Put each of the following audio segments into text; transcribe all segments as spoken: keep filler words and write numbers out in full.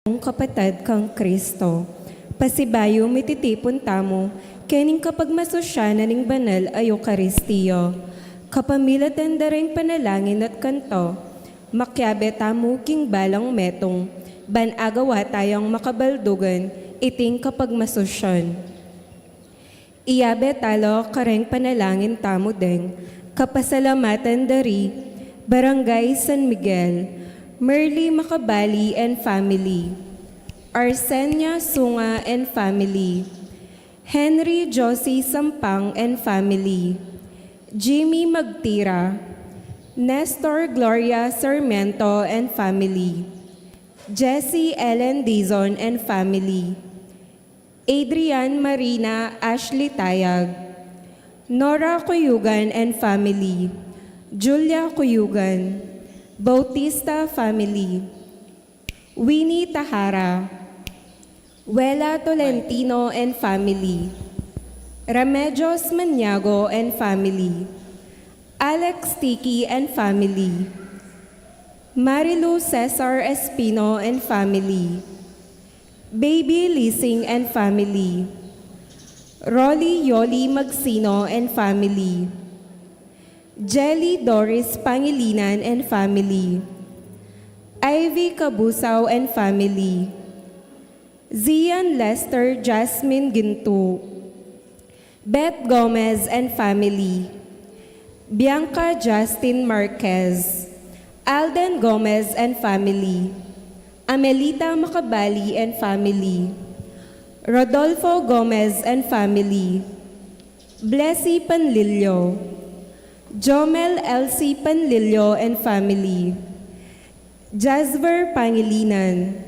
Kung kapatad kang Kristo, pasibayu mititipun tamu kening kapagmasusyan na ning banal a Eukaristia. Kapamilatan da ring panalangin at kanta, makiabe tamu king balang metung, ban agawa tayang makabaldugan iting kapagmasusyan. Iyabe tala kareng panalangin tamu deng kapasalamatan dari Barangay San Miguel, Merly Macabali and family, Arsenia Sunga and family, Henry Josie Sampang and family, Jimmy Magtira, Nestor Gloria Sarmiento and family, Jessie Ellen Dizon and family, Adrian Marina Ashley Tayag, Nora Cuyugan and family, Julia Cuyugan, Bautista family, Winnie Tahara, Wela Tolentino and family, Remedios Maniago and family, Alex Tiki and family, Marilu Cesar Espino and family, Baby Lising and family, Rolly Yoli Magsino and family, Jelly Doris Pangilinan and family, Ivy Cabusao and family, Zian Lester Jasmine Gintu, Beth Gomez and family, Bianca Justin Marquez, Alden Gomez and family, Amelita Macabali and family, Rodolfo Gomez and family, Blessy Panlilio, Jomel Elsie Panlilio and family, Jasver Pangilinan,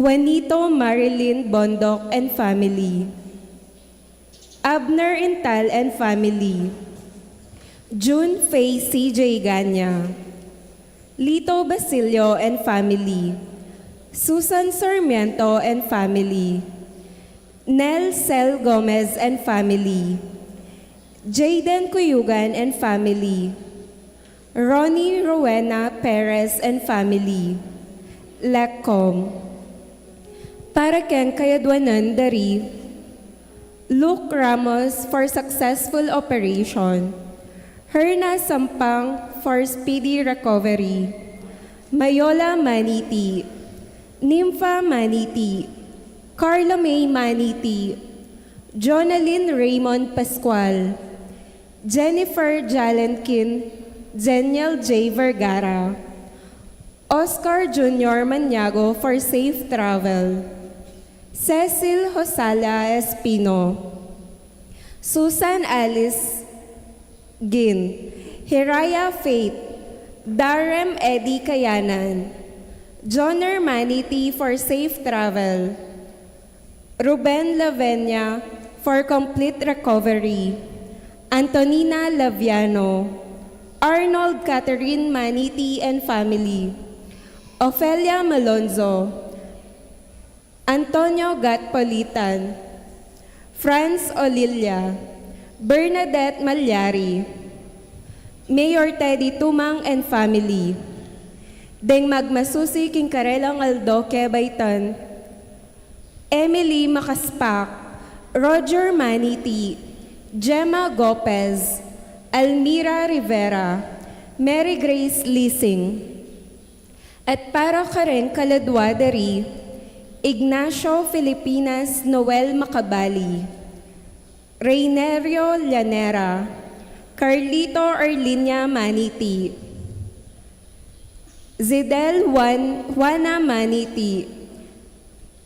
Juanito Marilyn Bondoc and family, Abner Intal and family, June Faye C J Ganya, Lito Basilio and family, Susan Sarmiento and family, Nel Cel Gomez and family, Jayden Cuyugan and family, Ronnie Rowena Perez and family, Lecom. Para keng kayadwanan dari Luke Ramos for successful operation, Herna Sampang for speedy recovery, Mayola Maniti, Nympha Maniti, Carla May Maniti, Jonalyn Raymond Pascual, Jennifer Jalenkin, Daniel J Vergara, Oscar Junior Maniago for safe travel, Cecil Hosala Espino, Susan Alice Gin, Hiraya Faith, Darem Eddie Kayanan, Joner Maniti for safe travel, Ruben Lavenia for complete recovery, Antonina Laviano, Arnold Catherine Maniti and family, Ofelia Malonzo, Antonio Gatpolitan, Franz Olilla, Bernadette Malyari, Mayor Teddy Tumang and family. Deng magmasusi king karelang aldo kebaitan, Emily Makaspak, Roger Maniti, Gemma Gopez, Almira Rivera, Mary Grace Lising. At para kareng kaladwa dari Ignacio Filipinas Noel Macabali, Reynerio Llanera, Carlito Erlinia Maniti, Zidel Juan, Juana Maniti,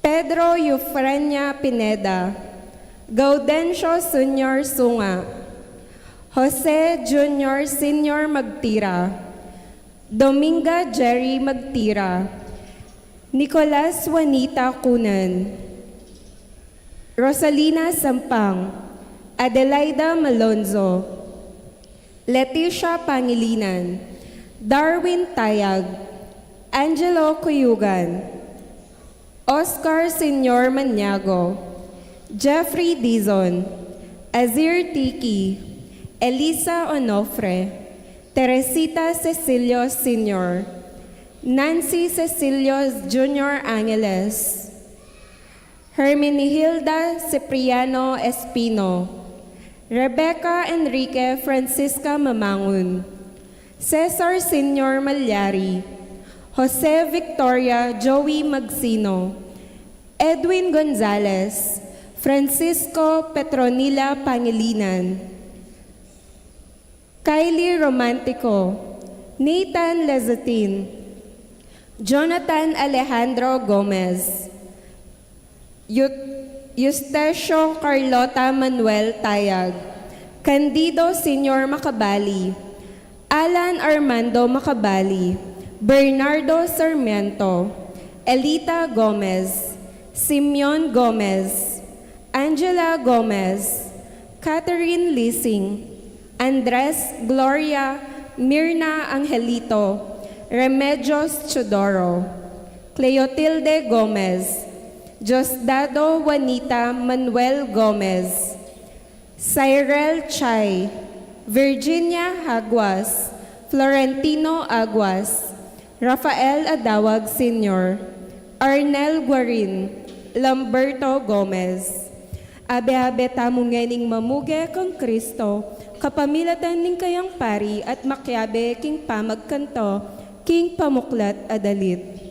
Pedro Eufrenia Pineda, Gaudencio Senior Sunga, Jose Junior Senior Magtira, Dominga Jerry Magtira, Nicolas Juanita Cunan, Rosalina Sampang, Adelaida Malonzo, Leticia Pangilinan, Darwin Tayag, Angelo Cuyugan, Oscar Senior Maniago, Jeffrey Dizon, Azir Tiki, Elisa Onofre, Teresita Cecilio Senior, Nancy Cecilio Junior Angeles, Herminihilda Cipriano Espino, Rebecca Enrique Francisca Mamangun, Cesar Senior Malyari, Jose Victoria Joey Magsino, Edwin Gonzalez, Francisco Petronila Pangilinan, Kylie Romantico, Nathan Lezatin, Jonathan Alejandro Gomez, Yut-, Eustacio Carlota Manuel Tayag, Candido Senior Macabali, Alan Armando Macabali, Bernardo Sarmiento, Elita Gomez, Simeon Gomez, Angela Gomez, Catherine Lising, Andres Gloria, Mirna Angelito, Remedios Teodoro, Cleotilde Gomez, Diosdado Juanita Manuel Gomez, Cyril Chay, Virginia Aguas, Florentino Aguas, Rafael Adawag Senior, Arnel Guarin, Lamberto Gomez. Abe-abe tamu ngening mamuge kang Kristo, kapamilatan ning kayang pari at makiabe king pamagkanto, king pamuklat a dalit.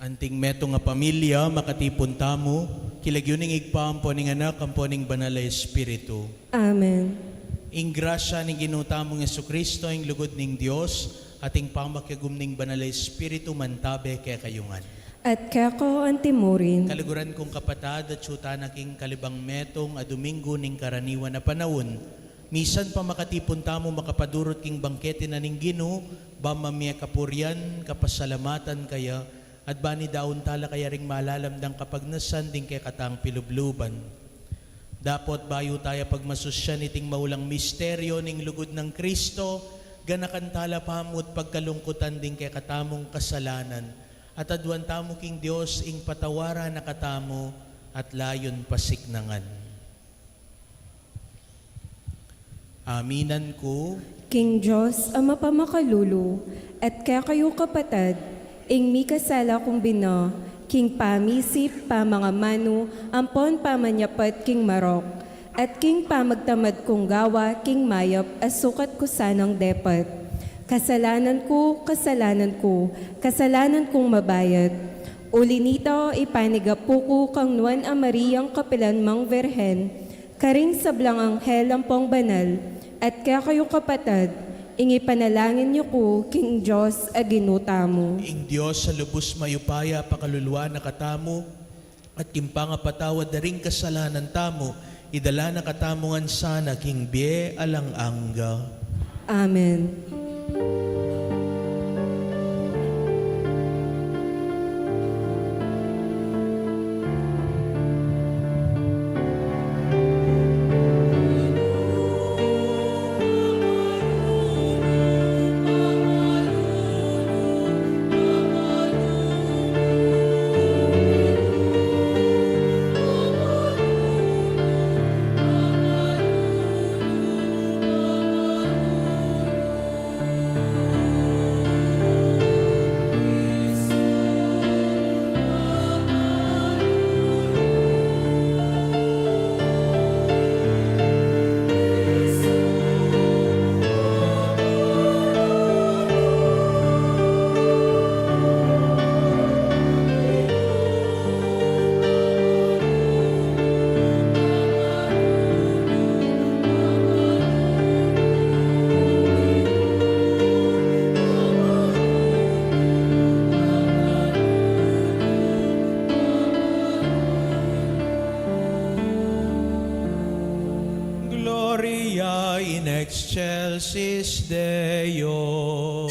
Anting metung a pamilya, makatipun tamu, king lagyu ning Ibpa, ampo ning Anak, ampo ning Banal a Espiritu. Amen. Ing grasya ning Ginu tamung Jesucristo, ing lugud ning Dios, at ing pamakiagum ning Banal a Espiritu, mantabe kekayu ngan. At keka antimurin. Kaluguran kung kapatad, atyu tana king kalibang metung a Domingo ning karaniwan a panaun. Misan pa makatipun tamu makapadurut king bangkete na ning Ginu, ba mamie kapurian, kapasalamatan kaya, at banidaun tala kaya ring malalam dang kapagnasan ding kekatang pilubluban. Dapot bayu taya pagmasusyan iting maulang misteryo ning lugud nang Kristo, ganakan tala pamut pagkalungkutan ding kekatamung kasalanan, at aduan tamu king Dios ing patawaran na katamu at layun pasiknangan. Aminan ku. King Dios a mapamakalulu, at kekayu kapatad, ing mikasala kung bina, king pamisip, pamangamanu, ampon pamanyapat king marok, at king pamagtamad kung gawa, king mayap a sukat ku sanang depat. Kasalanan ku, kasalanan ku, kasalanan kung mabayat. Uli nita, ipanigapu ku kang Nuan a Mariang kapilan mang Virgen, karing sablang anghel ampong banal, at kekayu kapatad, ing ipanalangin yu ku king Dios a Ginu tamu. Ing Dios a lubus mayupaya pakaluluan na katamu, at king pangapatawad da ring kasalanan tamu, idala na katamu ngan sana king bie alang angga. Amen. Gloria in excelsis Deo.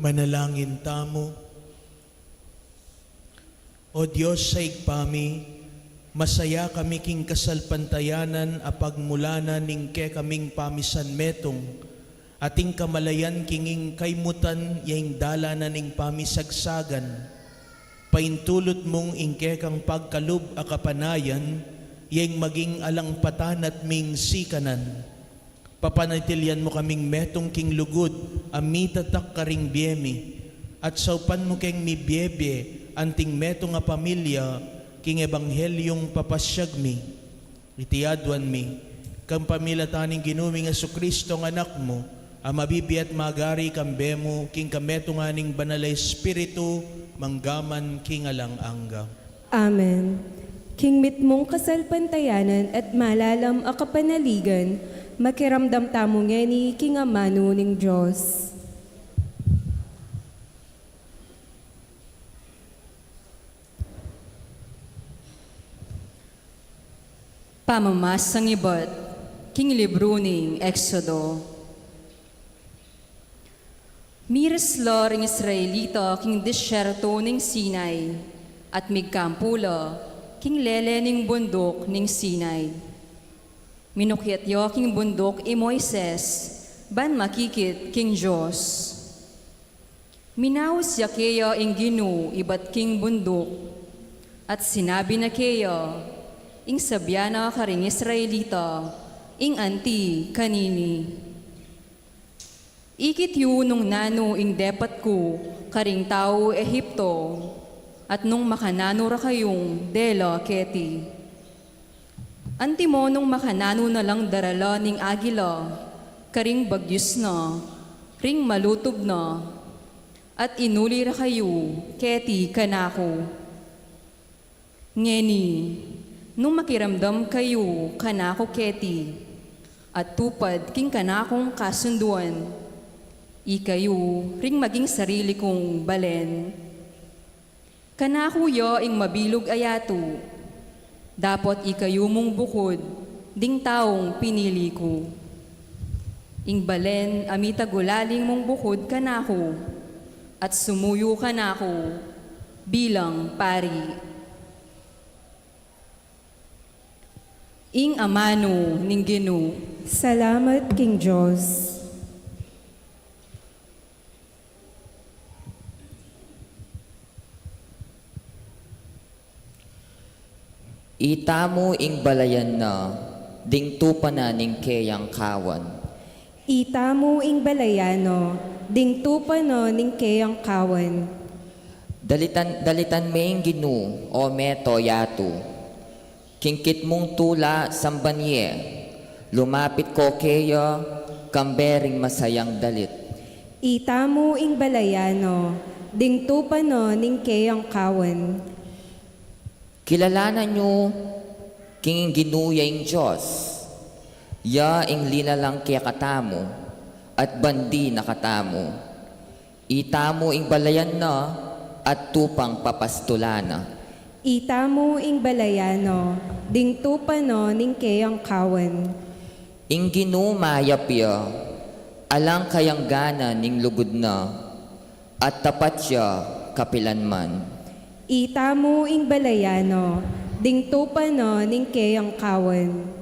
Manalangin tamu. O Dios a Ibpa mi, masaya kami king kasalpantayanan a pagmulanan ning kekaming pamisanmetung, ating kamalayan king ing kaymutan ya ing dalan na ning pamisagsagan. Paintulut mung ing kekang pagkalub a kapanayan, ya ing maging alang patanat ming sikanan. Papanatilian mu kaming metung king lugud a mitatak karing bie mi, at saupan mu keng mibiebie anting metung a pamilya king ebanghelyung papasyag mi. Iti aduan mi, kapamilatan ning Ginu ming Jesucristo a Anak mu, a mabibie at magari kambe mu, king kametungan ning Banal a Espiritu, mangga man king alang angga. Amen. King mitmung kasalpantayanan at malalam a kapanaligan, makiramdam tamu ngeni king amanu ning Dios. Pamamasang ibat king libru ning Exodo. Miras la ring Israelita king disyerto ning Sinai, at migkampu la king lele ning bunduk ning Sinai. Minukyat ya king bunduk i Moises, ban makikit king Dios. Minaus ya keya ing Ginu ibat king bunduk, at sinabi na keya, ing sabyan na karing Israelita, ing anti kanini. Ikit yu nung nanu ing depat ku karing tau Egipto, at nung makananu ra kayung dela keti. Antimo nung makananu na lang darala ning agila karing bagyus na, ring malutub na, at inuli ra kayu keti kanaku. Ngeni, nung makiramdam kayu kanaku keti, at tupad king kanakung kasunduan, ikayu ring maging sarili kung balen. Kanaku ya ing mabilug a yatu, dapot ikayu mung bukud ding taung pinili ku. Ing balen a mitagulaling mung bukud kanaku, at sumuyu kanaku bilang pari. Ing amanu ning Ginu. Salamat king Dios. Itamu ing balayan na ding tupa na ning keyang kawan. Itamu ing balayan na ding tupa na ning keyang kawan. Dalitan, dalitan me ing Ginu, o meto yatu. King kitmung tula samban ye, lumapit ko keya, kambe ring masayang dalit. Itamu ing balayan na ding tupa na ning keyang kawan. Kilalanan yu king Ginu ya ing Dios, ya ing linalang kekatamu, at bandi na katamu. Itamu ing balayan na at tupang papastulan na. Itamu ing balayan na ding tupa na ning keyang kawan. Ing Ginu mayap ya, alang kayangganan ning lugud na, at tapat ya kapilan man. Itamu ing balayan na ding tupa na ning keyang kawan.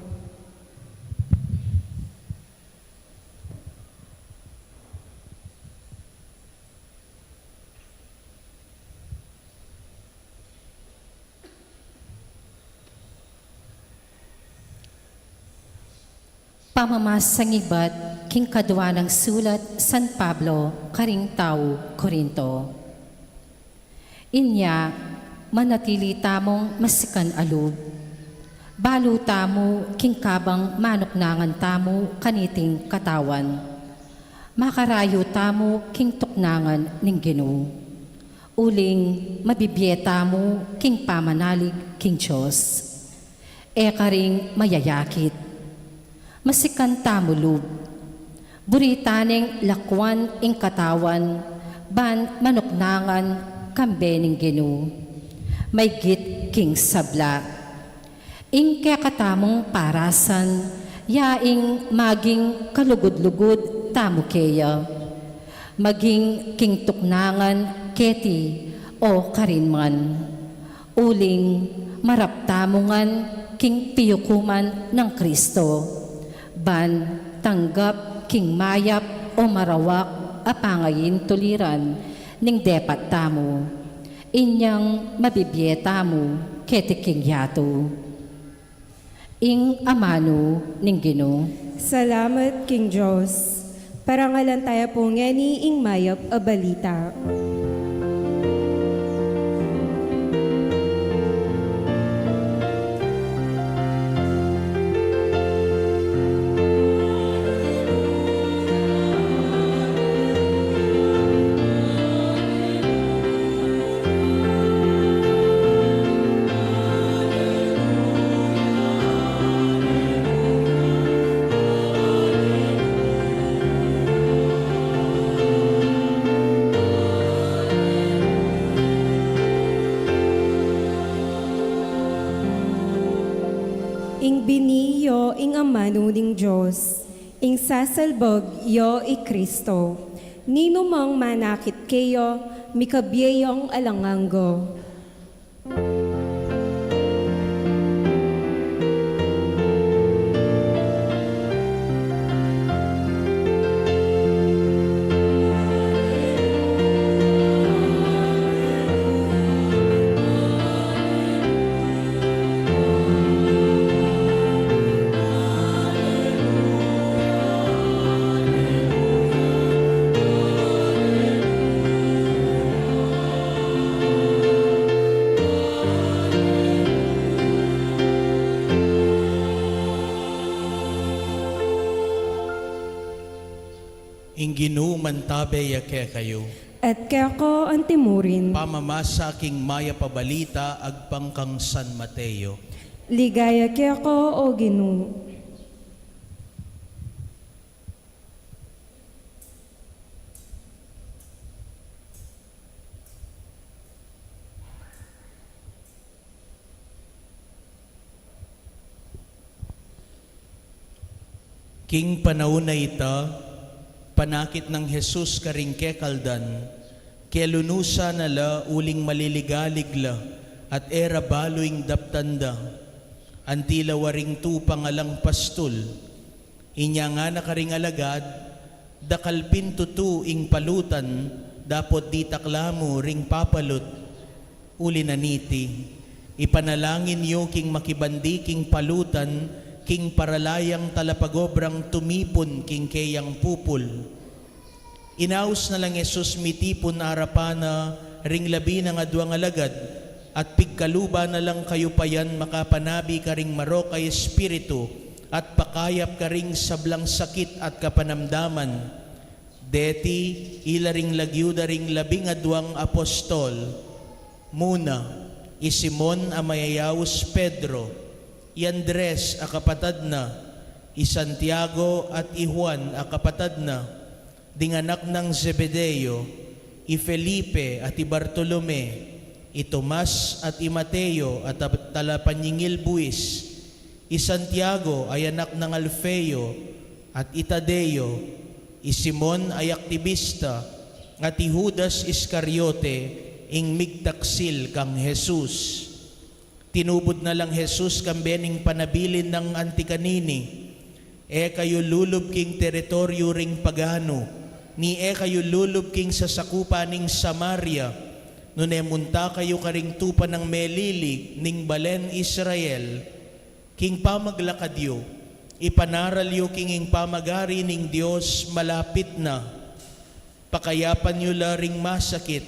Pamamasang ibat king kadua nang sulat San Pablo karing tau Corinto. Inya, manatili tamung masikan a lub. Balu tamu king kabang manuknangan tamu kaniting katawan. Makarayu tamu king tuknangan ning Ginu. Uling mabibie tamu king pamanalig king Dios. E karing mayayakit. Masikan tamu lub. Buri ta neng lakuan ing katawan, ban manuknangan kambe ning Ginu. Maygit king sabla. Ing kekatamung parasan, ya ing maging kalugud-lugud tamu keya. Maging king tuknangan keti o karin man. Uling marap tamu ngan king piyukuman nang Kristo, ban tanggap king mayap o marawak a pangaintuliran ning depat tamu, inyang mabibie tamu keti king yatu. Ing amanu ning Ginu. Salamat king Dios. Parangalan taya pu ngeni ing mayap a balita. Ing bini yo ing amanu ning Dios, ing sasalbag yo i Kristo. Ninumang manakit keyo, mikabie yang alang angga. Ing Ginu mantabe ya kekayu. At keka antimurin. Pamamasa king mayap a balita agpang kang San Mateo. Ligaya keka, O Ginu. King panaun a ita, panakit nang Jesus karing kekaldan, kelunusan na la uling maliligalig la, at e ra balu ing daptan da. Anti la waring tupang alang pastul. Inya ngana karing alagad, dakal pin tutu ing palutan, dapot ditak la mu ring papalut. Uli na niti, ipanalangin yu king makibandi king palutan, king paralayang talapagobrang tumipun king keyang pupul. Inaus na lang Jesus mitipun arapan na ring labi nang aduang alagad, at pigkaluban na lang kayupayan makapanabi karing marok a espiritu, at pakayap karing sablang sakit at kapanamdaman. Deti, ila ring lagyu da ring labing aduang apostol. Muna, i Simon a mayayaus Pedro, i Andres a kapatad na, i Santiago at i Juan a kapatad na, ding anak nang Zebedeo, i Felipe at i Bartolome, i Tomas at i Mateo a ta-, talapanyingil buis, i Santiago a anak nang Alfeo, at i Tadeo, i Simon a aktibista, at i Judas Iscariote, ing migtaksil kang Jesus. Tinubud na lang Jesus kambe ning panabilin nang anti kanini, "E kayu lulub king teritoryu ring paganu, ni e kayu lulub king sasakupan ning Samaria, nune munta kayu karing tupa nang melilig ning balen Israel. King pamaglakad yu, ipanaral yu king ing pamagari ning Dios malapit na. Pakayapan yu la ring masakit,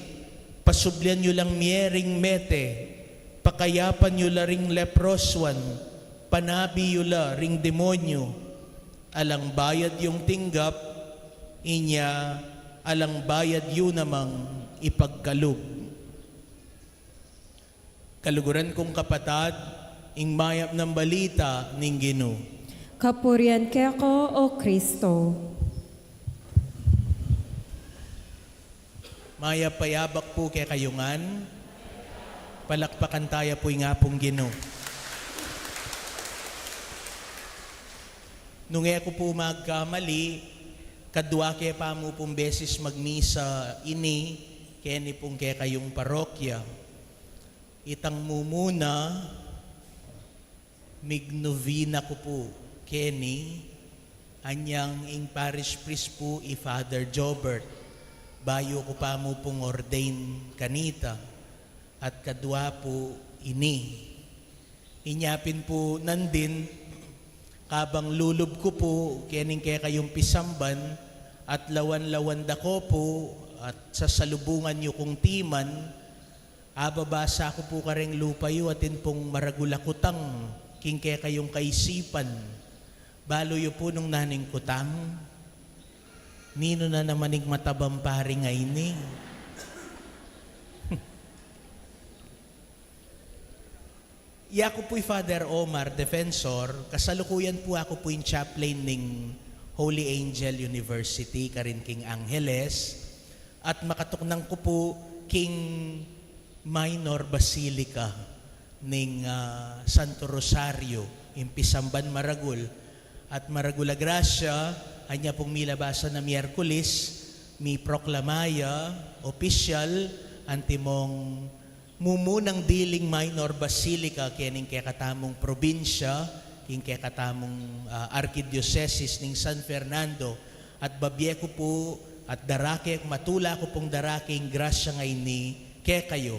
pasublian yu lang mie ring mete, pakayapan yu la ring leprosuan, panabi yu la ring demonyu. Alang bayad yung tinggap, inya alang bayad yu namang ipagkalub." Kaluguran kung kapatad, ing mayap nang balita ning Ginu. Kapurian keka, O Kristo. Mayap a yabak pu kekayu ngan. Palakpakan taya pu ing Apung Ginu. Nung e ku pu magkamali, kadwa ke pa mu pung beses magmisa ini, keni pung kekayung parokya. Itang mumuna, mignovena ku pu keni, anyang ing parish priest pu i Father Jobert, bayu ku pa mu pung ordain kanita, at kadwa pu ini. Inya pin pu nandin, kabang lulub ku pu kening kekayung pisamban, at lawan-lawan da ko pu, at sasalubungan yu kung timan, ababasa ku pu kareng lupa yu, atin pung maragul a kutang king kekayung kaisipan. Balu yu pu nung naning kutang, ninu na naman ing matabang pari ngeni? Yaku pu i Father Omar Defensor, kasalukuyan pu aku pu ing chaplain ning Holy Angel University karin king Angeles, at makatuknang ku pu king Minor Basilica ning, ah, Santo Rosario, ing pisamban maragul. At maragul a grasya, anya pung milabasan a Miyerkules, miproklama ya opisyal antimong mumunang diling Minor Basilica kening kekatamung probinsya, king kekatamung, ah, Arkidiosesis ning San Fernando, at babie ku pu, at darake, matula ku pung darake ing grasya ngeni kekayu.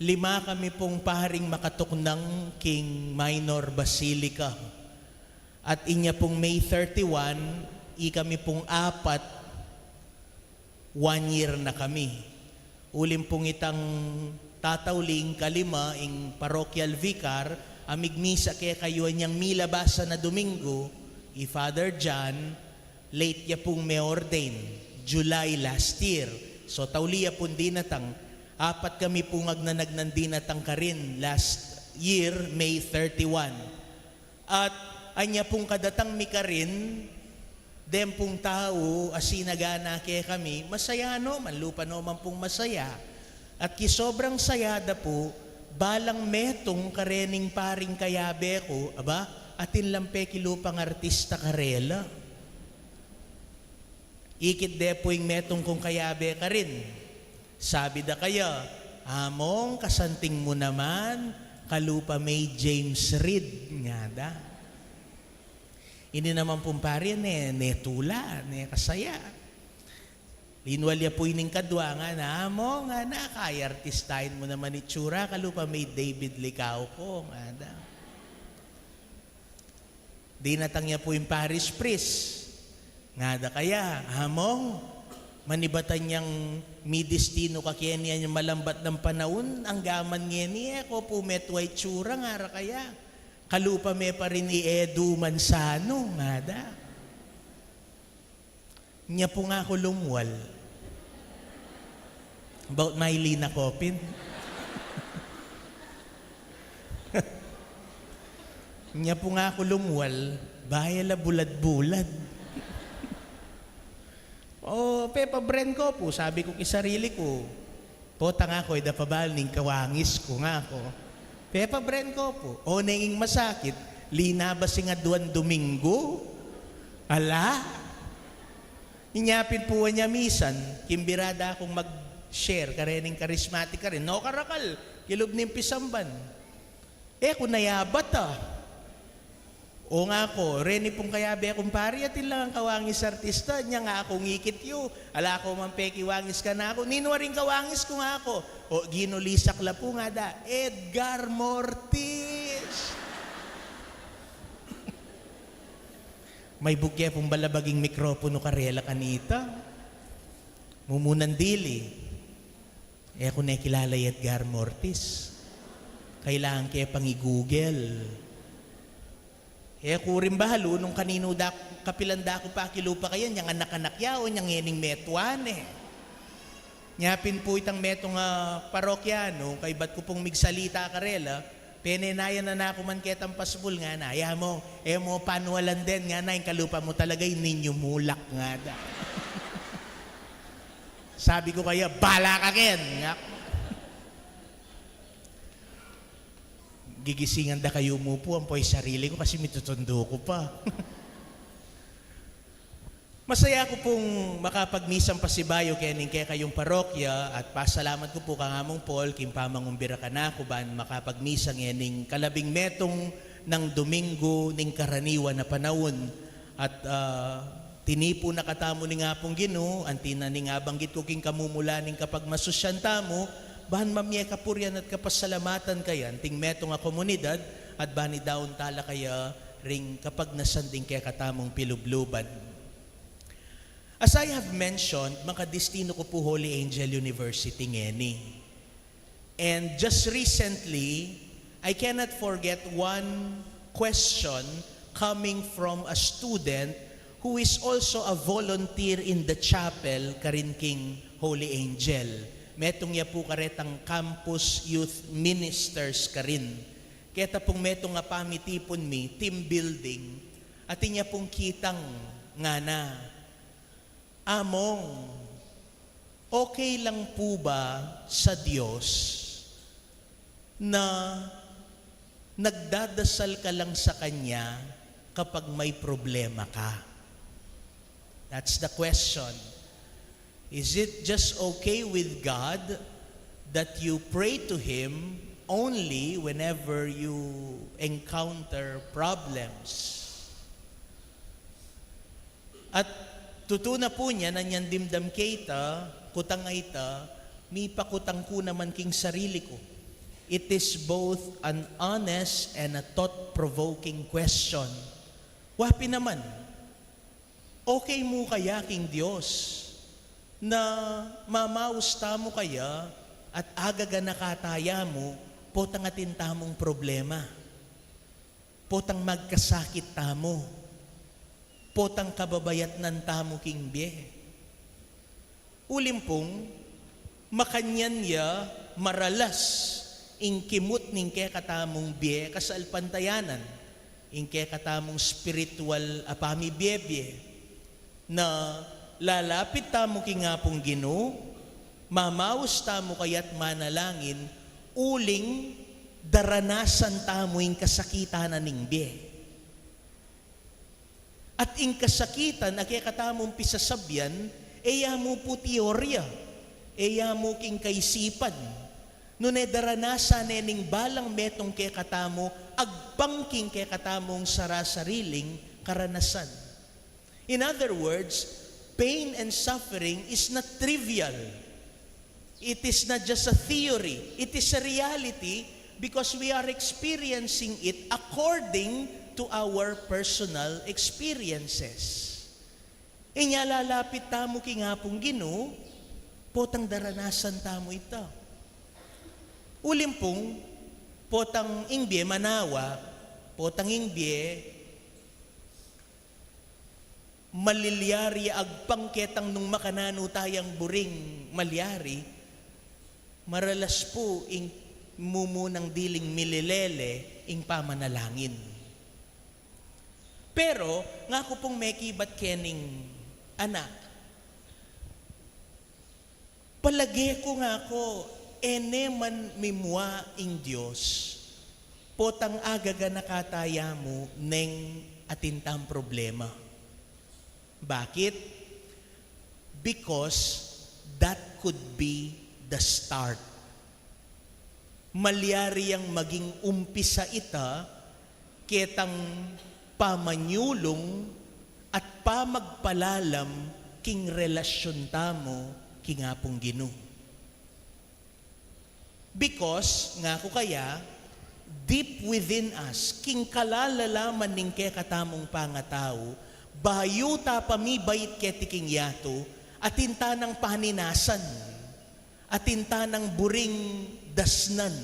Lima kami pung paring makatuknang king Minor Basilica. At inya pung May thirty-one, ikami pung apat, one year na kami. Uling pung itang tatauli ing kalima, ing parochial vicar, a migmisa kekayu anyang milabasan a Domingo, i Father John, late ya pung me-ordain, July last year. So, tauli ya pung dinatang, apat kami pung agnanagnan dinatang karin last year, May thirty-one. At anya pung kadatang mi karin, deng pung tau a sinagana kekami, masaya no, manlupa no man pung masaya. At ki sobrang saya da pu, balang metung karening paring kayabe ku, aba, atin lang pe ki lupang artista karela. Ikit de pu ing metung kung kayabe karin. Sabi da kaya, "Among, kasanting mu naman, kalupa me i James Reid," ngada. Ini naman pung pari, ne, ne tula, ne kasaya. Linwal ya pu ining kadwa, ngana, "Among, ngana, kaya artistain mu naman itsura, kalupa me i David Licauco," ngada. Dinatang ya pu ing parish priest. Ngada kaya, "Among, manibatan yang midistinu ka keni anyang malambat nang panaun, anggaman ngeni e ko pu metua itsura," ngara kaya. "Kalupa me pa rin i Edu Manzano," ngada. Nya pu ngaku lumwal. About Mylene Acopin. Nya pu ngaku lumwal, "Baya la bulad-bulad." "O, pepabrand ko pu," sabi ku ki sarili ku. Potang aku, e da pa bal ning kawangis ku, ngaku. "Pepabrand ko pu." O, neng ing masakit, linabas ing aduang Domingo. Ala? Inya pin pu anya misan, king bira da kung mag-share karening karismatik karin, no, karakal, kilub ning pisamban. E ku na yabat, a. O, ngaku, reni pung kayabe kung pari, atin lang kawangis artista, nya ngaku, ngikit yu, ala ku mang pekiwangis kanaku, "Ninu a ring kawangis ku?" ngaku. "O, ginulisak la pu," ngada, "Edgar Mortis." Maibug ke pung balabag ing mikroponu karela kanita. Mumunan dili. E ku ne kilala i Edgar Mortis. Kailangan ke pang i-Google. E ku rin balu nung kaninu da, kapilan da ku pa kilupa kaya, nyang anak-anak ya, o nyang ngening metuan e. Nya pin pu itang metung a parokyanu, kaybat ku pung migsalita karela, penenayan na naku man ketang pasbul, ngana, "Ay, Among, e mu panualan den," ngana, "ing kalupa mu talaga ing Niño Mulak," ngada. Sabi ku kaya, "Bala ka ken," nga. Gigisingan da kayu mu pu, ampo i sarili ku kasi mitutundu ku pa. Masaya ku pung makapagmisang pasibayu kening kekayung parokya at pasalamat ku pu kang Among Paul king pamangumbira kanaku ban makapagmisa ngening kalabing metung nang Domingo ning karaniwan a panaun. At, ah, tinipu na katamu ning Apung Ginu, anti na ning abanggit ku king kamumula ning kapagmasusyan tamu, ban mamie kapurian at kapasalamatan kaya anting metung a komunidad, at ban idaun tala kaya ring kapagnasan ding kekatamung pilubluban. As I have mentioned, makadistinu ku pu Holy Angel University ngeni. And just recently, I cannot forget one question coming from a student who is also a volunteer in the chapel karin king Holy Angel. Metung ya pu karetang campus youth ministers karin. Keta pung metung a pamitipun mi, team building, atin ya pung kitang ngana, "Among, okay lang pu ba sa Diyos na nagdadasal ka lang sa Kanya kapag may problema ka?" That's the question. Is it just okay with God that you pray to Him only whenever you encounter problems? At tutu na pu niyan, inyang dimdam ke ita, kutang a ita, mipakutang ku naman king sarili ku. It is both an honest and a thought-provoking question. Wa pin naman, okay mu kaya king Dios na mamaus tamu kaya at agaganaka tayamu potang atin tamung problema? Potang magkasakit tamu, potang kababayatnan tamu king bie. Uling pung, makanyan ya maralas ing kimut ning kekatamung bie kasalpantayanan, ing kekatamung spiritual a pamibie-bie. Na lalapit tamu king Apung Ginu, mamaus tamu kaya't manalangin, uling daranasan tamu ing kasakitan na ning bie. At ing kasakitan a kekatamung pisasabyan, e ya mu pu teorya, e ya mu king kaisipan. Nune daranasan ne ning balang metung kekatamu, agpang king kekatamung sarasariling karanasan. In other words, pain and suffering is not trivial. It is not just a theory. It is a reality because we are experiencing it according to our personal experiences. Inya lalapit tamu king Apung Ginu, potang daranasan tamu ita. Uling pung, potang ing bie manawa, potang ing bie malilyari agpang ketang nung makananu tayang buring malyari, maralas pu ing mumunang diling mililele ing pamanalangin. Pero ngaku pung mekibat kening anak, palage ku ngaku, e ne man mimua ing Dios potang agaganaka tayamu neng atin tang problema. Bakit? Because that could be the start. Malyari yang maging umpisa ita ketang pamanyulung at pamagpalalam king relasyun tamu king Apung Ginu. Because, ngaku kaya, deep within us, king kalalalaman ning kekatamung pangatau, bayu ta pa mibait keti king yatu, atin ta nang paninasan, atin ta nang buring dasnan.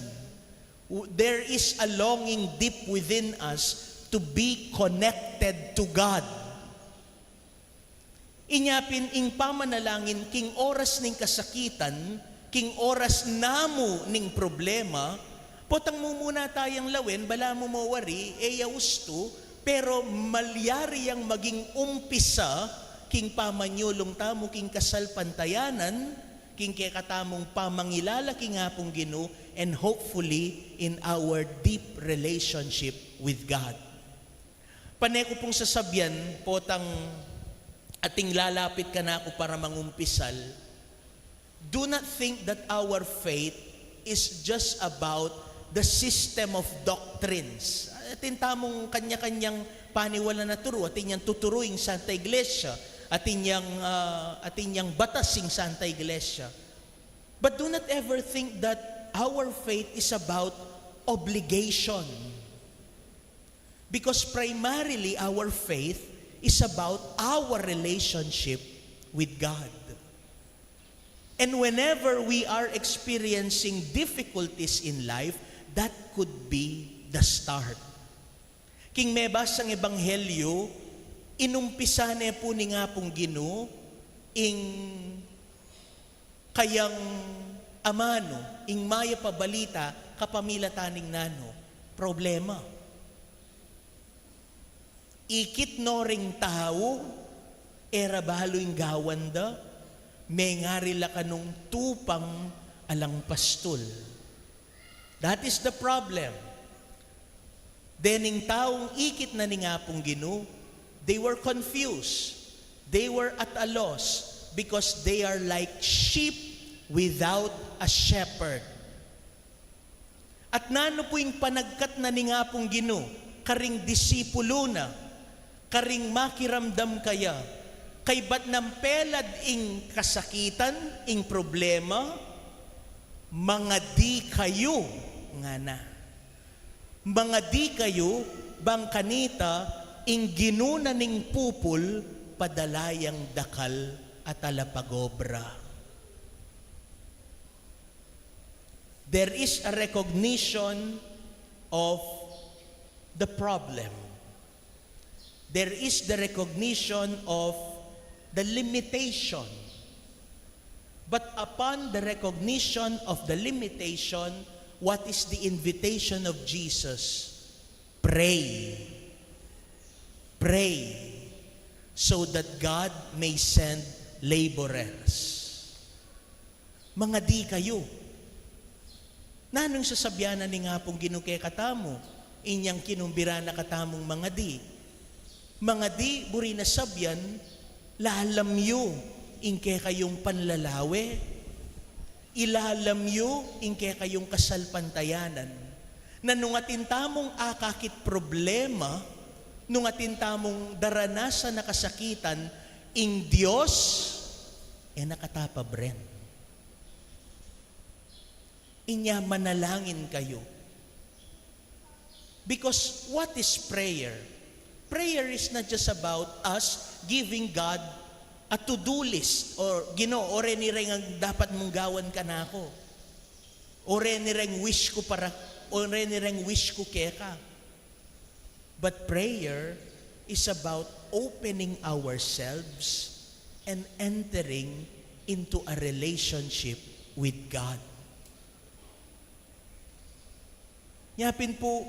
W-, there is a longing deep within us to be connected to God. Inya pin ing pamanalangin king oras ning kasakitan, king oras namu ning problema, potang mumuna tayang lawen, balamu mawari, e ya ustu, pero malyari yang maging umpisa king pamanyulung tamu king kasalpantayanan, king kekatamung pamangilala king Apung Ginu, and hopefully in our deep relationship with God. Pane ku pung sasabyan, potang ating lalapit kanaku para mangumpisal, do not think that our faith is just about the system of doctrines. Atin tamung kanya-kanyang paniwala na turu, atin yang tuturu ing Santa Iglesia, atin yang, ah, atin yang batas ing Santa Iglesia. But do not ever think that our faith is about obligation. Because primarily, our faith is about our relationship with God. And whenever we are experiencing difficulties in life, that could be the start. King mebasang ebanghelyo, inumpisa ne pu ning Apung Ginu ing kayang amanu, ing mayap a balita kapamilatan ning nanu, problema. Ikit no ring tau, e ra balu ing gawan da, mengari la kanung tupang alang pastul. That is the problem. Dening taung ikit na ning Apung Ginu, they were confused. They were at a loss because they are like sheep without a shepherd. At nanu pu ing panagkat na ning Apung Ginu karing disipulu na, karing makiramdam kaya, kaybat nang pelad ing kasakitan, ing problema, mangadi kayu, ngana. Mangadi kayu, bang kanita, ing Ginu na ning pupul, padala yang dakal a talapagobra. There is a recognition of the problem. There is the recognition of the limitation. But upon the recognition of the limitation, what is the invitation of Jesus? Pray. Pray so that God may send laborers. Mangadi kayu. Nanung sasabyan na ning Apung Ginu kekatamu, inyang kinumbira na katamung mangadi? Mangadi, buri na sabyan, lalam yu ing kekayung panlalawe, ilalam yu ing kekayung kasalpantayanan. Na nung atin tamung akakit problema, nung atin tamung daranasan a kasakitan, ing Dios, e na kata pabren. Inya manalangin kayu. Because what is prayer? Prayer is not just about us giving God a to-do list or, Ginu, o reni reng dapat mung gawan kanaku. O reni reng wish ku para, o reni reng wish ku keka. But prayer is about opening ourselves and entering into a relationship with God. Nya pin pu,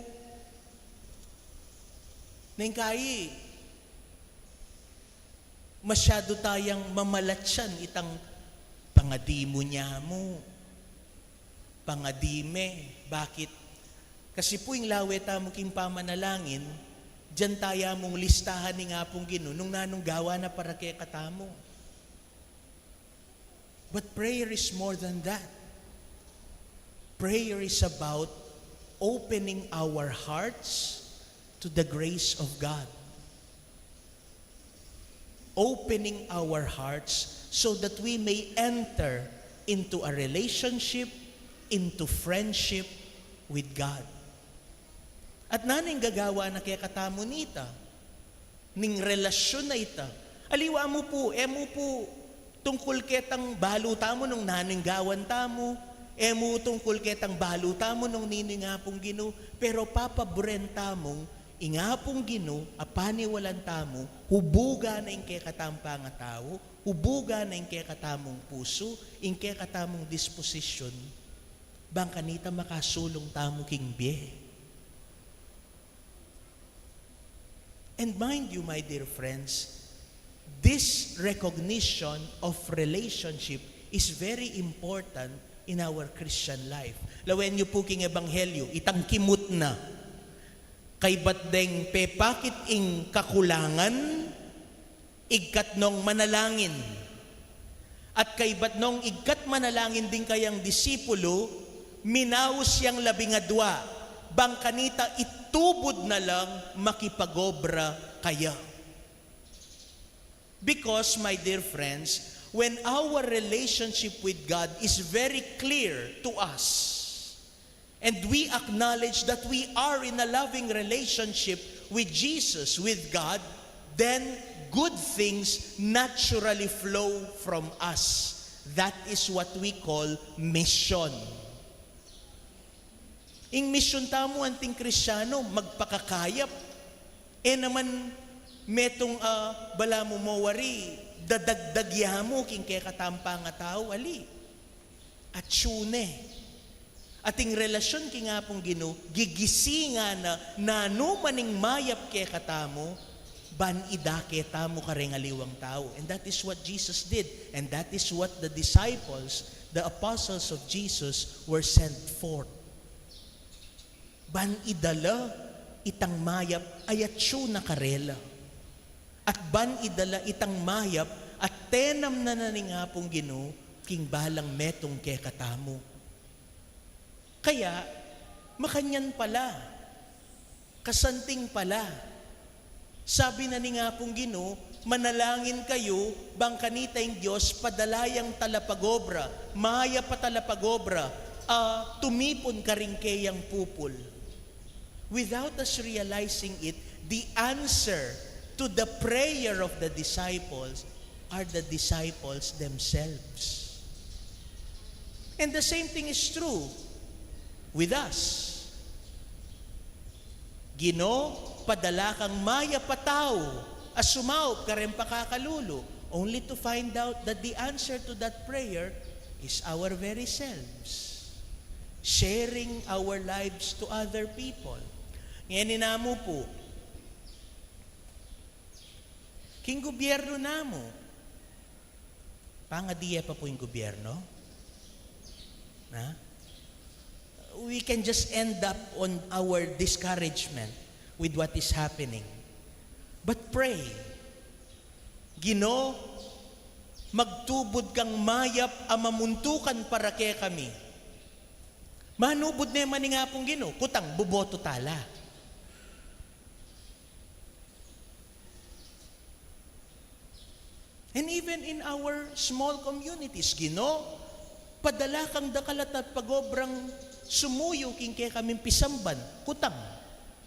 neng kai, masyadu tayang mamalatsan itang pangadi mu, nya mu, pangadi me. Bakit? Kasi pu ing lawe tamu king pamanalangin, dinan taya mung listahan ning Apung Ginu nung nanung gawa na para kekatamu. But prayer is more than that. Prayer is about opening our hearts to the grace of God. Opening our hearts so that we may enter into a relationship, into friendship with God. At nanu ing gagawa na kekatamu nita, ning relasyun a ita? Aliwa mu pu, e mu pu tungkul ketang balu tamu nung nanu ing gawan tamu, e mu tungkul ketang balu tamu nung ninu ing Apung Ginu, pero papaburen tamung ing Apung Ginu a paniwalan tamu, hubugan na ing kekatamung pangatau, hubugan na ing kekatamung pusu, ing kekatamung disposisyun, bang kanita makasulung tamu king bie. And mind you, my dear friends, this recognition of relationship is very important in our Christian life. Lawen yu pu king Ebanghelyo, itang kimut na. Kaybat deng pepakit ing kakulangan, Igkat nong manalangin. At kaybat nong igkat manalangin ding kayang disipulu, minaus yang labingadwa, bang kanita itubud na lang makipagobra kaya. Because, my dear friends, when our relationship with God is very clear to us, and we acknowledge that we are in a loving relationship with Jesus, with God, then good things naturally flow from us. That is what we call mission. Ing mission tamu anting Kristiano, magpakakayap. E naman metung, ah, balamu mo wari, dadagdag ya mu king kekatamung pangatau, ali. Atsu ne. Ating relasyon king Apung Ginu, gigisingan na nanu man ing mayap kekatamu, ban idake tamu kareng aliwang tau. And that is what Jesus did. And that is what the disciples, the apostles of Jesus, were sent for. Ban idala itang mayap a atsu na karela. At ban idala itang mayap a tenam na na ning Apung Ginu king balang metung kekatamu. Kaya, makanyan pala, kasanting pala. Sabi na ning Apung Ginu, "Manalangin kayu, bang kanita ing Dios padala yang talapagobra, mayap a talapagobra, a tumipun karing keyang pupul." Without us realizing it, the answer to the prayer of the disciples are the disciples themselves. And the same thing is true with us. "Ginu, padala kang mayap a tau a sumaup kareng pakakalulu," only to find out that the answer to that prayer is our very selves, sharing our lives to other people. Ngeni namu pu, king gubyernu namu, pangadi ya pa pu ing gubyernu? Na? We can just end up on our discouragement with what is happening. But pray. "Ginu, magtubud kang mayap a mamuntukan para kekami." Manubud ne man ing Apung Ginu, kutang buboto tala. And even in our small communities, "Ginu, padala kang dakal a tapagobrang sumuyu king kekaming pisamban." Kutang,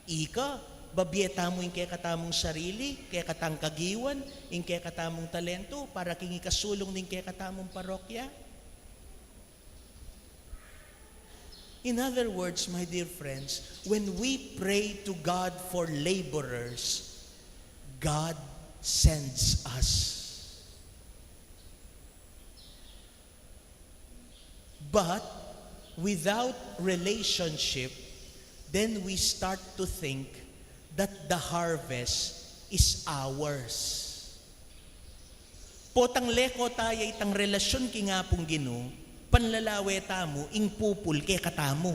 ika, babie tamu ing kekatamung sarili, kekatang kagiwan, ing kekatamung talentu, para king ikasulung ning kekatamung parokya. In other words, my dear friends, when we pray to God for laborers, God sends us. But without relationship, then we start to think that the harvest is ours. Potang leko taya itang relasyon king Apung Ginu, panlalawe tamu ing pupul kekatamu.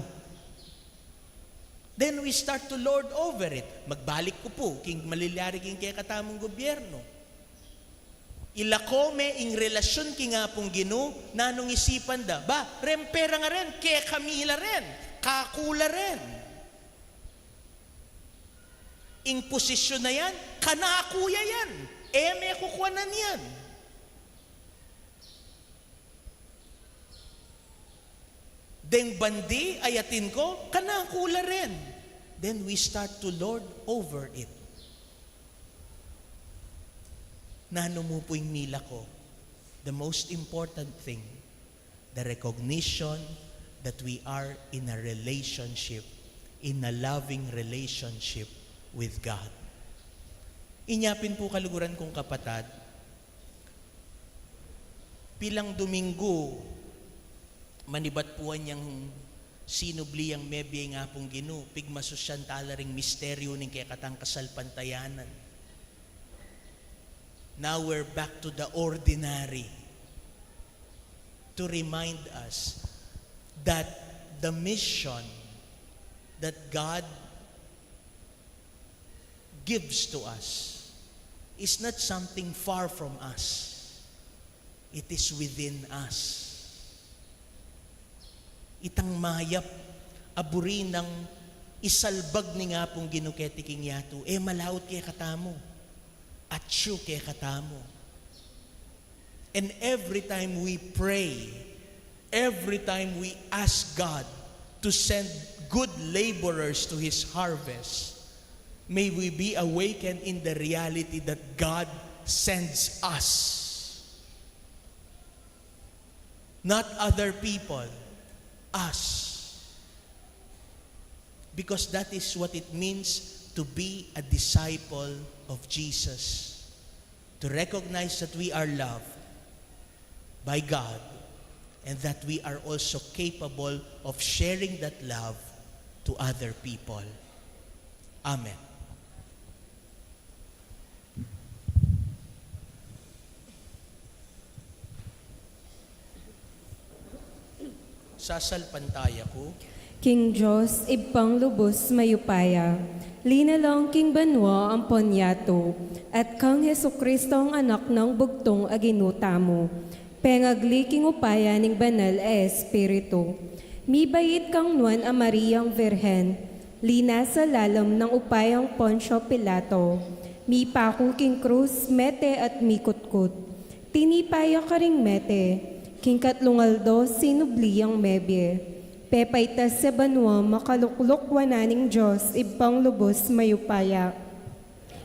Then we start to lord over it. Magbalik ku pu king malilyari king kekatamung gubyernu. Ilako me ing relasyon king Apung Ginu, nanung isipan da? Ba, reng pera a ren, kekami la ren, kaku la ren. Ing posisyon a yan, kanaku ya yan. E me kukuanan yan. Deng bandi a atin ku, kanaku la ren. Then we start to lord over it. Nanu mu pu ing milako? The most important thing, the recognition that we are in a relationship, in a loving relationship with God. Inya pin pu, kaluguran kung kapatad, pilang Duminggu, manibat pu inyang sinubli yang mebie ing Apung Ginu, pigmasusyan tala ring misteryu ning kekatang kasalpantayanan. Now we're back to the ordinary to remind us that the mission that God gives to us is not something far from us. It is within us. Itang mayap a buri nang isalbag ning Apung Ginu keti king yatu, e malaut kekatamu, atyu kekatamu. And every time we pray, every time we ask God to send good laborers to His harvest, may we be awakened in the reality that God sends us. Not other people, us. Because that is what it means to be a disciple of Jesus. To recognize that we are loved by God and that we are also capable of sharing that love to other people. Amen. Sasalpantaya ku. King Dios, Ibpang lubus mayupaya, linalang king banua ampon yatu, at kang Jesucristo a Anak nang bugtung a Ginu tamu, pengagli king upaya ning Banal a Espiritu, mibait kang Nuan a Mariang Virgen, linasa lalam nang upayang Poncio Pilato, mipaku king krus, mete at mikutkut. Tinipa ya karing mete, king katlung aldo sinubli yang mebie. Pepaitas ya banua makalukluk wanan ning Dios Ibpang lubus mayupaya.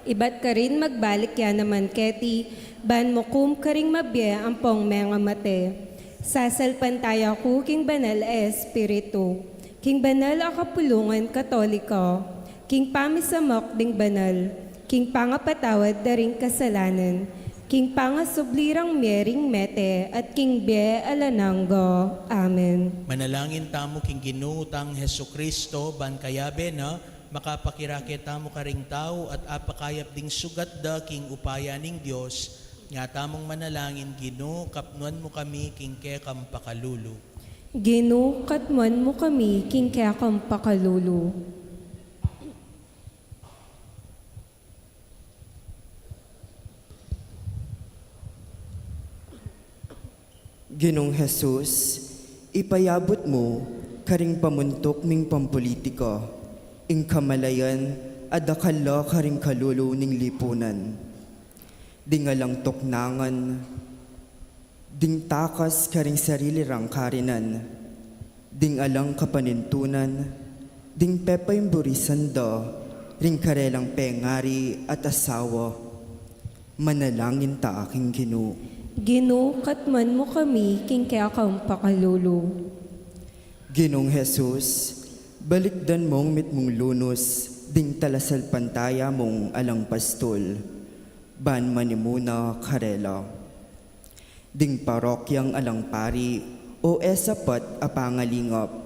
Ibat karin magbalik ya naman keti, ban mukum karing mabie ampong mengamate. Sasalpantaya ku king Banal a Espiritu, king banal a kapulungan Katoliko, king pamisamak ding banal, king pangapatawad da ring kasalanan, king pangasubli rang mie ring mete, at king bie alang angga. Amen. Manalangin tamu king Ginu tang Jesucristo, ban kayabe na, makapakirake tamu karing tau at apakayap ding sugat da king upaya ning Dios. Nya tamung manalangin: Ginu, kapnuan mu kami king kekang pakalulu. Ginu, kapnuan mu kami king kekang pakalulu. Ginung Jesus, ipayabut mu karing pamuntuk ming pampolitika ing kamalayan a dakal la karing kalulu ning lipunan. Ding alang tuknangan, ding takas karing sarili rang karinan, ding alang kapanintunan, ding pepaimburisan da ring karelang pengari at asawa. Manalangin ta king Ginu. Ginu, katmuan mu kami king kekang pakalulu. Ginung Jesus, balikdan mung mitmung lunus ding talasalpantaya mung alang pastul, ban manimuna karela. Ding parokyang alang pari o e sapat a pangalingap,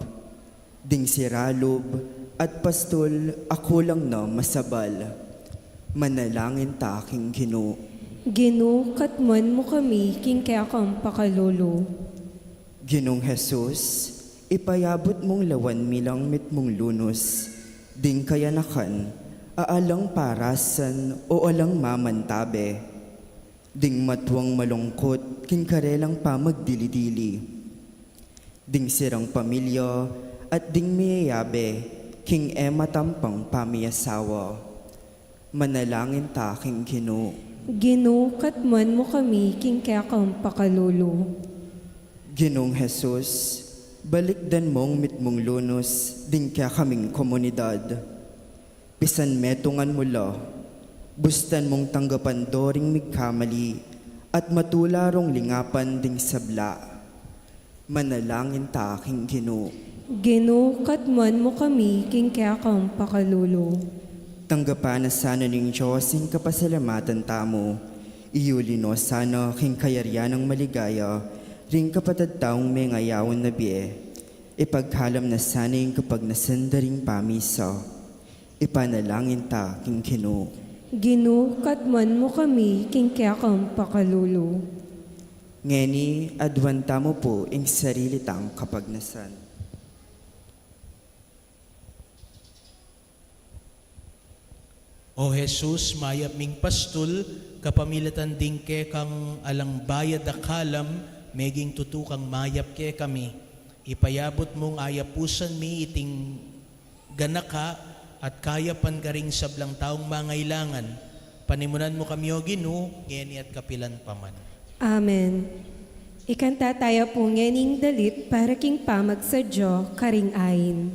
ding sira lub at pastul a kulang na masabal. Manalangin ta king Ginu. Ginu, katmuan mu kami king kekang pakalulu. Ginung Jesus, ipayabut mung lawan mi lang mitmung lunus ding kayanakan a alang parasan o alang mamantabe, ding matuang malungkut king karelang pamagdili-dili, ding sirang pamilya at ding miyayabe king e matampang pamiasawa. Manalangin ta king Ginu. Ginu, katmuan mu kami king kekang pakalulu. Ginung Jesus, balikdan mung mitmung lunus ding kekaming komunidad. Pisan metungan mu la, bustan mung tanggapan do ring migkamali at matula rung lingapan ding sabla. Manalangin ta king Ginu. Ginu, katmuan mu kami king kekang pakalulu. Tanggapan na sana ning Dios ing kapasalamatan tamu, iyuli no sana king kayarian nang maligaya ring kapatad tamung mengayaun na bie. Ipagkalam na sana ing kapagnasan da ring pamisa. Ipanalangin ta king Ginu. Ginu, katmuan mu kami king kekang pakalulu. Ngeni, aduan tamu pu ing sarili tang kapagnasan. O Jesus, mayap ming pastul, kapamilatan ding kekang alang bayad a kalam, meging tutu kang mayap kekami. Ipayabut mung ayapusan mi iting ganaka at kayapan karing sablang taung mangailangan. Panimunan mu kami, O Ginu, ngeni at kapilan pa man. Amen. Ikanta taya pu ngening dalit para king pamagsadya karing ain.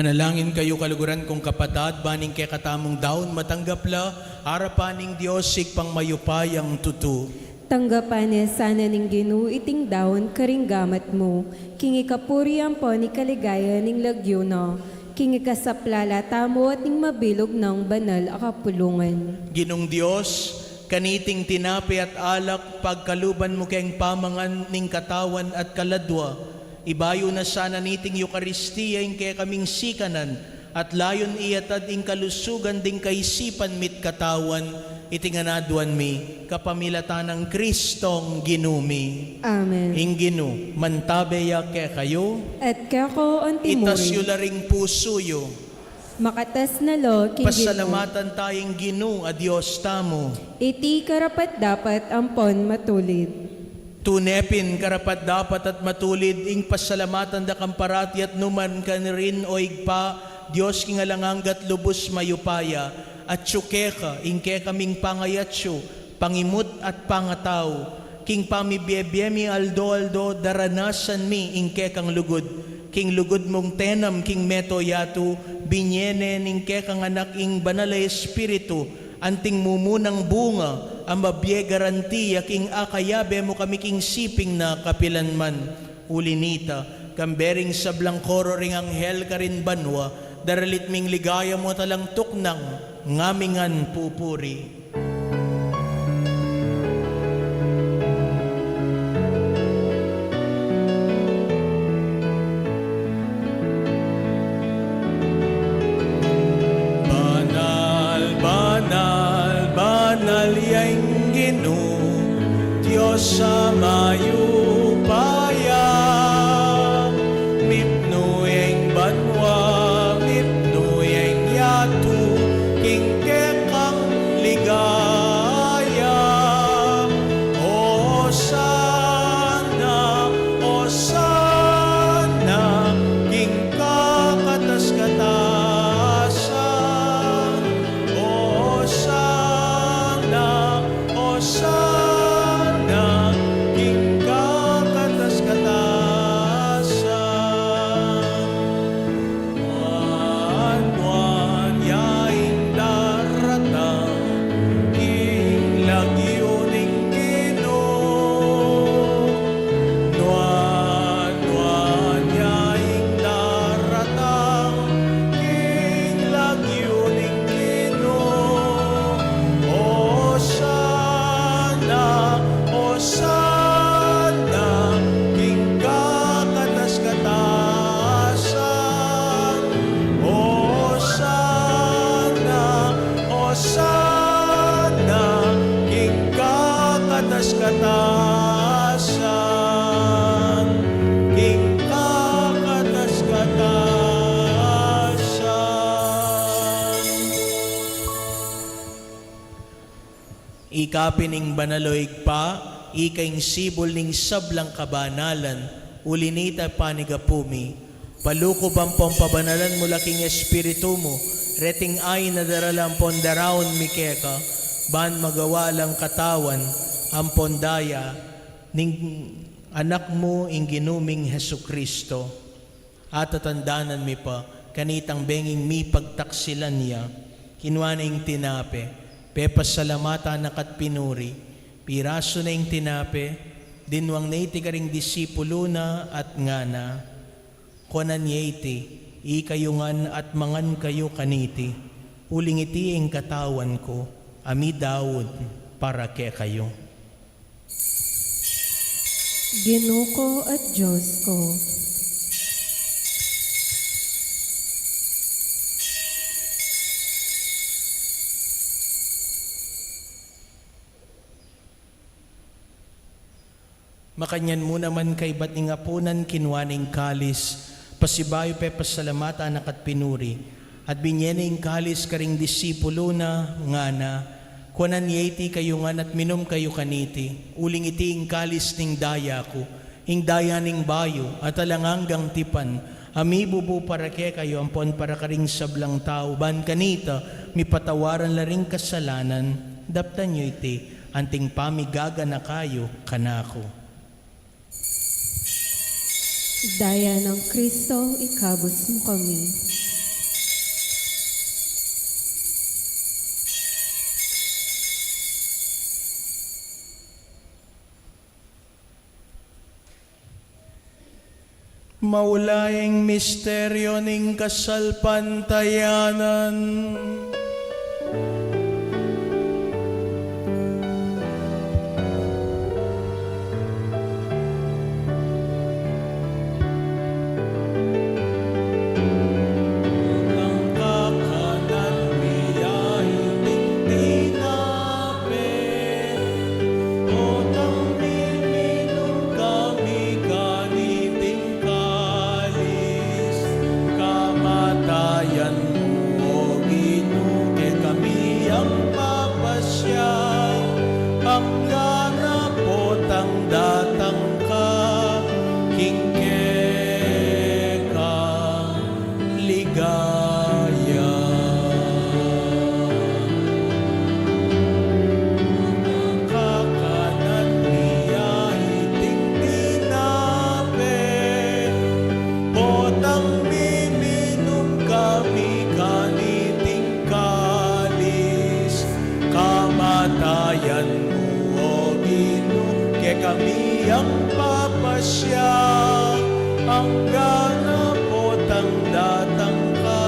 Manalangin kayu, kaluguran kung kapatad, ban ing kekatamung daun matanggap la arapan ning Dios Ibpang mayupayang tutu. Tanggapan ne sana ning Ginu iting daun karing gamat mu, king ikapuri ampon ikaligaya ning lagyu na, king ikasaplala tamu at ning mabilug nang banal a kapulungan. Ginung Dios, kaniting tinape at alak, pagkaluban mu keng pamangan ning katawan at kaladwa, ibayu na sana niting Eukaristia ing kekaming sikanan, at layun iyatad ing kalusugan ding kaisipan mi't katawan, iti ngan aduan mi, kapamilatan nang Kristong Ginu mi. Amen. Ing Ginu, mantabe ya kekayu. At keka antimurin. Itas yu la ring pusu yu. Makatas na la king Ginu. Pasalamatan taya ing Ginu a Dios tamu. Iti karapat-dapat ampon matulid. Tune pin karapat-dapat at matulid ing pasalamatan da kang parati at nukarin, O Ibpa, Dios king alang angga't lubus mayupaya, atyu keka ing kekaming pangayatyu, pangimut at pangatau, king pamibie-bie mi aldo-aldo daranasan mi ing kekang lugud, king lugud mung tenam king meto yatu, binie ne ning kekang Anak ing Banal a Espiritu, anting mumunang bunga, a mabie garantia king akayabe mu kami king siping na kapilanman. Uli nita, kambe ring sablang koro ring anghel karin banua, daralit ming ligaya mu at alang tuknang, ngaming ngan pupuri. Banal, banal, banal ya ing Ginu, Dios a mayupaya. Mipnu ya ing banua, mipnu ya ing yatu, king kekang ligaya. Osana, Osana, king kakatas-katasan. Osana, Osana, king kakatas-katasan. Nuan, nuan ya ing daratang king lagyu ning Ginu. Nuan, nuan ya ing daratang king lagyu ning Ginu. Osana, Osana, king kakatas-katasan. Osana, Osana, king kakatas-katasan. King kakatas-katasan. Ika pin ing banal, o Ibpa, ika ing sibul ning sablang kabanalan, uli nita panigapu mi. Palukuban ampon pabanalan mu la king Espiritu mu, reting ain a darala ampon daraun mi keka, ban magawa lang katawan ampon daya ning Anak mu, ing Ginu ming Jesucristo. Atatandanan mi pa, kanitang benging mipagtaksilan ya, kinua ne ing tinape, pepasalamatan na ka't pinuri, pirasu ne ing tinape, dinwang ne iti karing disipulu na at ngana, kuanan ye iti, ikayu ngan at mangan kayu kaniti, uling iti ing katawan ku, a midaud para kekayu. Ginu ku at Dios ku. Makanyan mu naman kaybat ning apunan, kinua ne ing kalis, pasibayu pepasalamatan na ka't pinuri, at binie ne ing kalis karing disipulu na, ngana, kuanan ye iti kayu ngan at minum kayu kaniti, uling iti ing kalis ning daya ku, ing daya ning bayu at alang anggang tipan, a mibubu para kekayu ampon para karing sablang tau, ban kanita mipatawaran la ring kasalanan. Daptan yu iti, anting pamigaganaka yu kanaku. Daya nang Kristo, ikabus mu kami. Maulaing misteryo ning kasalpantayanan. Ang kakanan mi ya iting tinape, potang miminum kami kaniting kalis, kamatayan mu, O Ginu, kekami yang papasya, anggang potang datang ka, king keka ligaya. Kakanan mi ya iting tinape, potang miminum kami kaniting kalis, kamatayan mu, O Ginu, kekami yang papasya, anggang potang datang ka,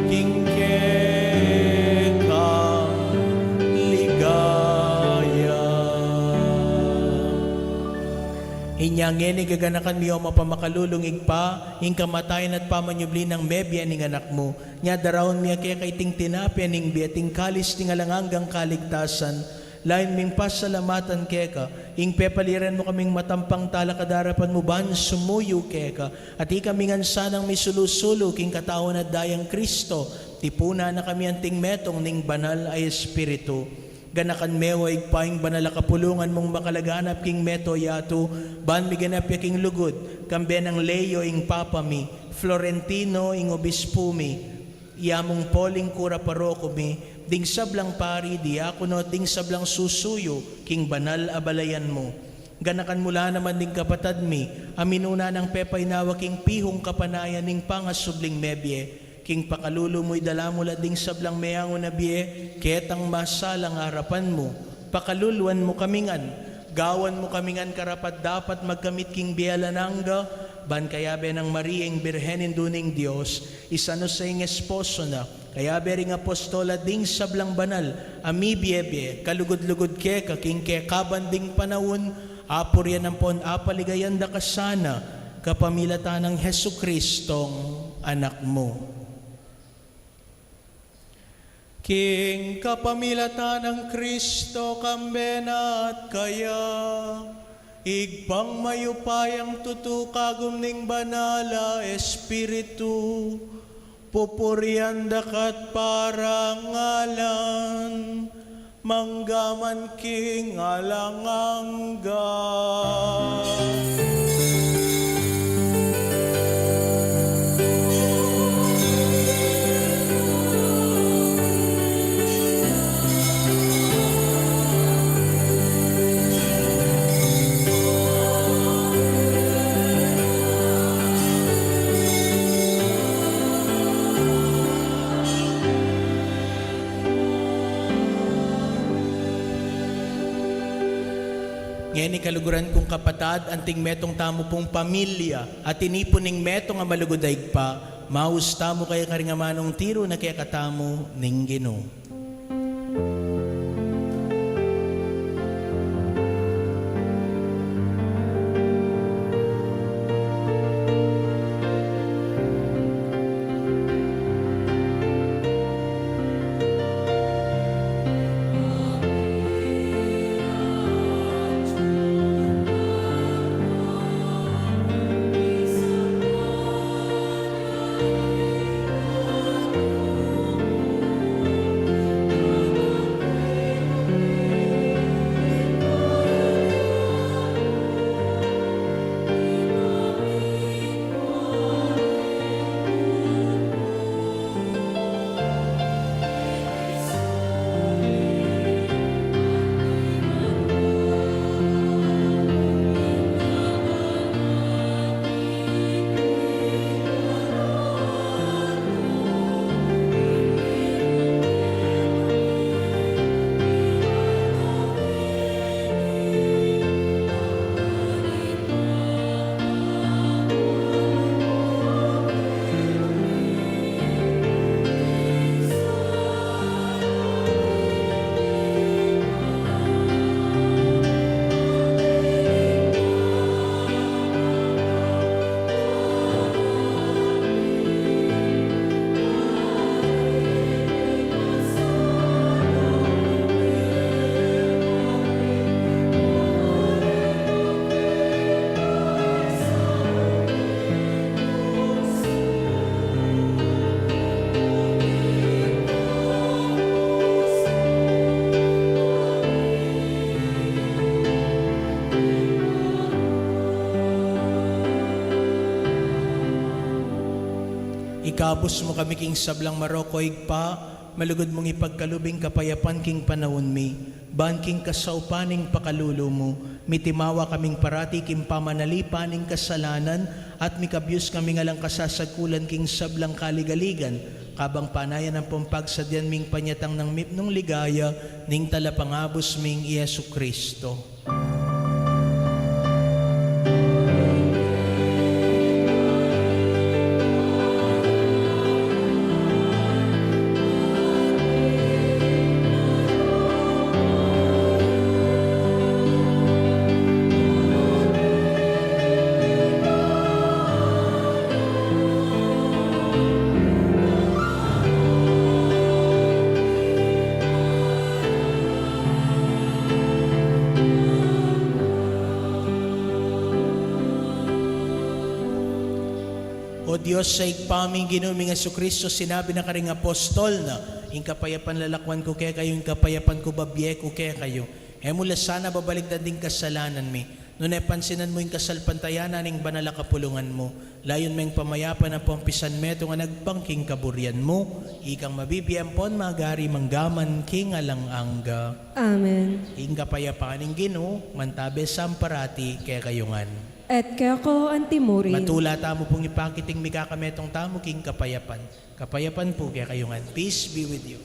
king keka ligaya. Inya ngeni gaganakan mi, o mapamakalulung Ibpa, ing kamatayan at pamanyubli nang mebie ning Anak mu. Nya daraun mi keka iting tinape ning bie at ing kalis ning alang anggang kaligtasan. Lalu ming pasalamatan keka, ing pepaliran mu kaming matampang talakad king arapan mu ban sumuyu keka, at ikami ngan sanang misulu-sulu king katawan at dayang Kristo, tipunan na kami anting metung ning Banal a Espiritu. Ganakan me, o Ibpa, ing banal a kapulungan mung makalaganap king meto yatu, ban miganap ya king lugud, kambe nang Leo ing Papa mi, Florentino ing Obispu mi, ya mung Paul ing Kura Paroko mi, ding sablang pari, diakono, ding sablang susuyu king banal a balayan mu. Ganakan mu la naman ding kapatad mi a minuna nang pepainawa king pihung kapanayan ning pangasubling mebie. King pakalulu mu idala mu la ding sablang meangu na bie ketang masalang arapan mu. Pakaluluan mu kami ngan, gawan mu kami ngan karapat-dapat magkamit king bie alang angga, ban kayabe nang Maria ing Birhen, Indu ning Dios, i San Jose ing esposo na, kayabe ring apostol at ding sablang banal a mibie-bie, kalugud-lugud keka king kekaban ding panaun, apurian ampon apaligayan da ka sana, kapamilatan nang Jesucristong Anak mu. King kapamilatan nang Kristo, kambe na at kaya, Ibpang mayupayang tutu, kagum ning Banal a Espiritu, pupurian da ka at parangalan, mangga man king alang angga. Ngeni kaluguran kung kapatad, anting metung tamu pung pamilya a tinipun ning metung a malugud a Ibpa, maus tamu kaya karing amanung tiru na kekatamu ning Ginu. Ikabus mu kami king sablang marok, O Ibpa, malugud mung ipagkalub ing kapayapan king panaun mi, ban king kasaupan ning pakalulu mu, mitimawa kaming parati king pamanalipan ning kasalanan, at mikabus kaming alang kasasagkulan king sablang kaligaligan, kabang panayan ampong pagsadyan ming panyatang nang mipnung ligaya ning Talapangabus ming i Jesucristo. O Dios a Ibpa mi, ing Ginu ming Jesucristo, sinabi na karing apostol na, "Ing kapayapan lalakwan ku kekayu, ing kapayapan ku babie ku kekayu." E mu la sana babalikdan ding kasalanan mi, nune pansinan mu ing kasalpantayanan ning banal a kapulungan mu. Layun meng pamayapan ampong pisanmetung a agpang king kaburian mu, ikang mabibie ampon magari mangga man king alang angga. Amen. Ing kapayapan ning Ginu mantabe sa parati kekayu ngan. At keka antimurin. Matula tamu pung ipakit ing mikakametung tamu king kapayapan. Kapayapan pu kekayu ngan. Peace be with you.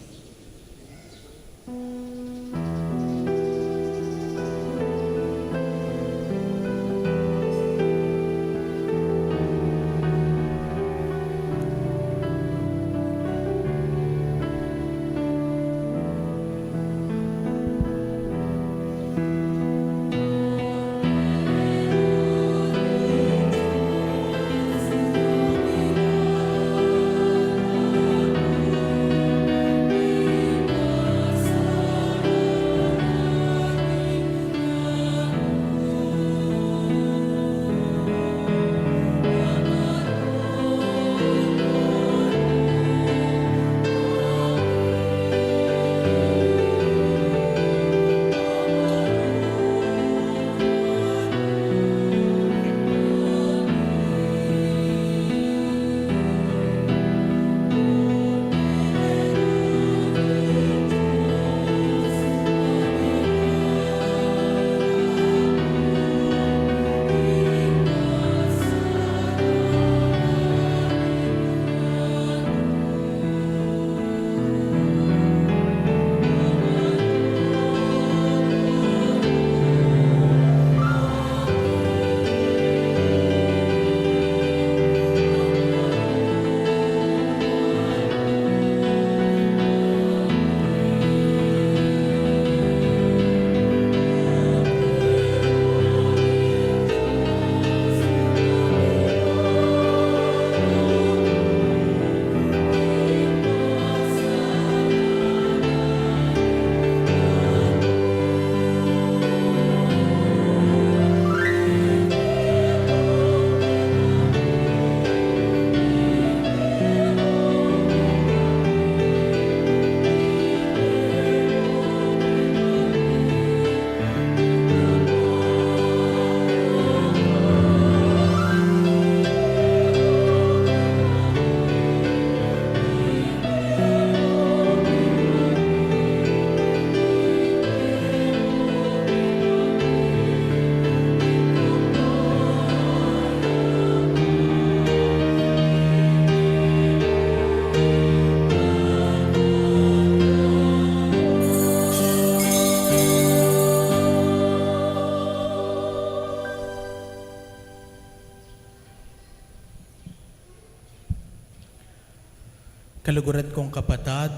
Kaluguran kong kapatad,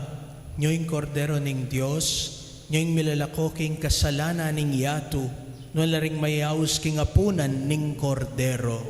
nyo ing Kordero ning Dios, nyo ing milalako king kasalanan ning yatu, nung la ring mayaus king apunan ning Kordero.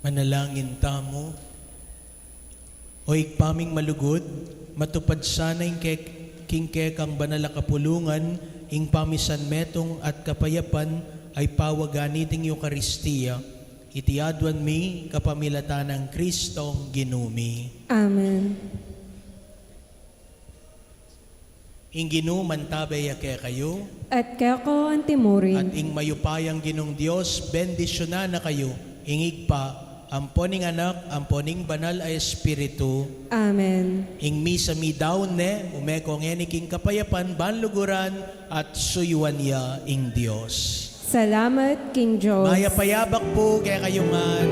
Manalangin tamu. O Ibpa ming malugud, matupad sana ing ke-, king kekang banal a kapulungan, ing pamisan metung at kapayapan a ipawaga niting Eukaristia. Iti aduan mi kapamilatan nang Kristong Ginu mi. Amen. Ing Ginu mantabe ya kekayu. At keka antimurin. At ing mayupayang Ginung Dios, bendisyunan na kayu, ing Ibpa, ampo ning Anak, ampo ning Banal a Espiritu. Amen. Ing misa midaun ne, ume ko ngeni king kapayapan, ban luguran, at suyuan ya ing Dios. Salamat king Dios. Mayap a yabak pu kekayu ngan.